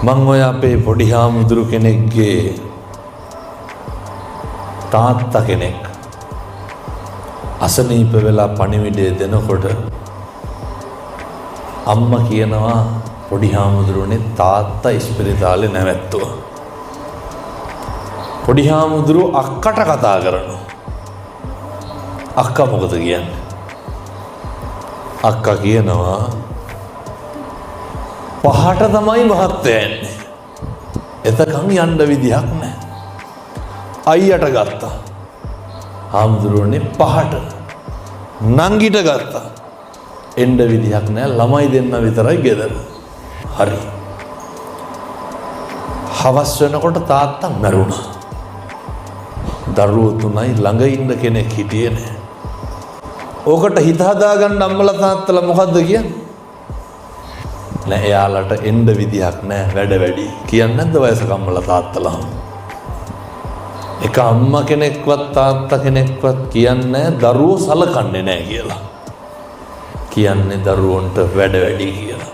මං ඔය අපේ පොඩි හාමුදුරු කෙනෙක්ගේ තාත්තා කෙනෙක් අසනීප වෙලා පණිවිඩය දෙනකොට අම්මා කියනවා, පොඩි හාමුදුරුවනේ, තාත්තා ඉස්පිරිතාලේ නැවැත්තුවා. පොඩි හාමුදුරුවෝ අක්කට කතා කරනවා. අක්කා මොකද කියන්නේ? අක්කා කියනවා, 5ට තමයි මහත්තයා එන්නේ. එතකන් යන්න විදිහක් නැහැ. අයියට ගත්තා. හාමුදුරුවනේ, 5ට. නංගිට ගත්තා. එන්න විදිහක් නැහැ, ළමයි දෙන්න විතරයි ගෙදර. හරි. හවස් වෙනකොට තාත්තා මැරුණා. දරුවෝ තුනයි, ළඟ ඉන්න කෙනෙක් හිටියේ නෑ. ඕකට හිත හදාගන්න අම්මලා තාත්තලා මොකද්ද කියන්නේ? නෑ, එයාලට එන්න විදිහක් නෑ, වැඩ වැඩි. කියන්නේ නැද්ද වයසක අම්මලා තාත්තලා? එක අම්මා කෙනෙක්වත් තාත්තා කෙනෙක්වත් කියන්නේ දරුවෝ සලකන්නේ නෑ කියලා. කියන්නේ දරුවන්ට වැඩ වැඩි කියලා.